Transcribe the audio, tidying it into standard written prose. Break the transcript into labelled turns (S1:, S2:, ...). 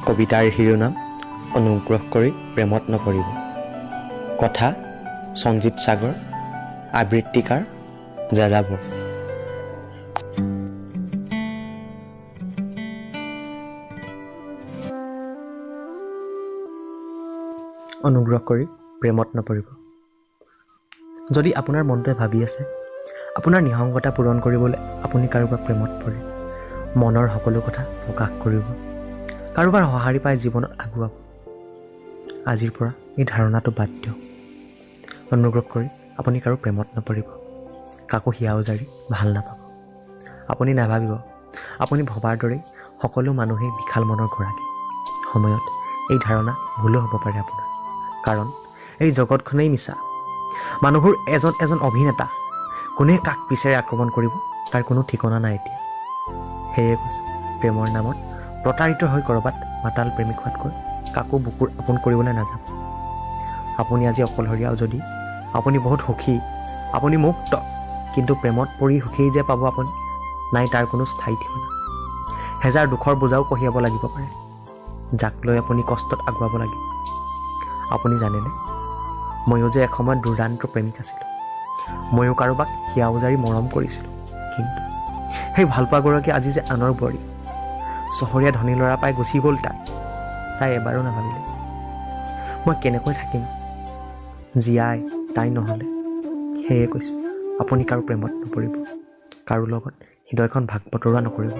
S1: কবিতাৰ শিৰোনাম অনুগ্ৰহ কৰি প্ৰেমত নপৰিব। কথা সঞ্জীৱ সাগৰ, আবৃত্তিকাৰ যাযাবৰ। অনুগ্ৰহ কৰি প্ৰেমত নপৰিব। যদি আপোনাৰ মনটোৱে ভাবি আছে আপোনাৰ নিসংগতা পূৰণ কৰিবলৈ আপুনি কাৰোবাৰ প্ৰেমত পৰে, মনৰ সকলো কথা প্ৰকাশ কৰিব, কাৰোবাৰ সঁহাৰি পাই জীৱনত আগুৱাব, আজিৰ পৰা এই ধাৰণাটো বাদ দিয়ক। অনুগ্ৰহ কৰি আপুনি কাৰো প্ৰেমত নপৰিব, কাকো হিয়া উজাৰি ভাল নাপাব। আপুনি নাভাবিব আপুনি ভবাৰ দৰেই সকলো মানুহেই বিশাল মনৰ গৰাকী। সময়ত এই ধাৰণা ভুলো হ'ব পাৰে আপোনাৰ, কাৰণ এই জগতখনেই মিছা। মানুহবোৰ এজন এজন অভিনেতা, কোনে কাক পিছেৰে আক্ৰমণ কৰিব তাৰ কোনো ঠিকনা নাই এতিয়া। সেয়ে কৈছোঁ, প্ৰেমৰ নামত প্ৰতাৰিত হৈ ক'ৰবাত মাতাল প্ৰেমিক হোৱাতকৈ কাকো বুকুৰ আপোন কৰিবলৈ নাযাব। আপুনি আজি অকলশৰীয়াও যদি আপুনি বহুত সুখী, আপুনি মুক্ত, কিন্তু প্ৰেমত পৰি সুখী যে পাব আপুনি নাই তাৰ কোনো স্থায়ী ঠিকনা। হেজাৰ দুখৰ বোজাও কঢ়িয়াব লাগিব পাৰে, যাক লৈ আপুনি কষ্টত আগুৱাব লাগিব। আপুনি জানেনে, ময়ো যে এসময়ত দুৰ্দান্ত প্ৰেমিক আছিলোঁ। ময়ো কাৰোবাক হিয়া উজাৰি মৰম কৰিছিলোঁ, কিন্তু সেই ভালপোৱাগৰাকী আজি যে আনৰ বোৱাৰী। চহৰীয়া ধনী ল'ৰা পাই গুচি গ'ল তাই। তাই এবাৰো নাভাবিলে মই কেনেকৈ থাকিম জীয়াই তাই নহ'লে। সেয়ে কৈছোঁ, আপুনি কাৰো প্ৰেমত নপৰিব, কাৰো লগত হৃদয়খন ভাগ বতৰা নকৰিব।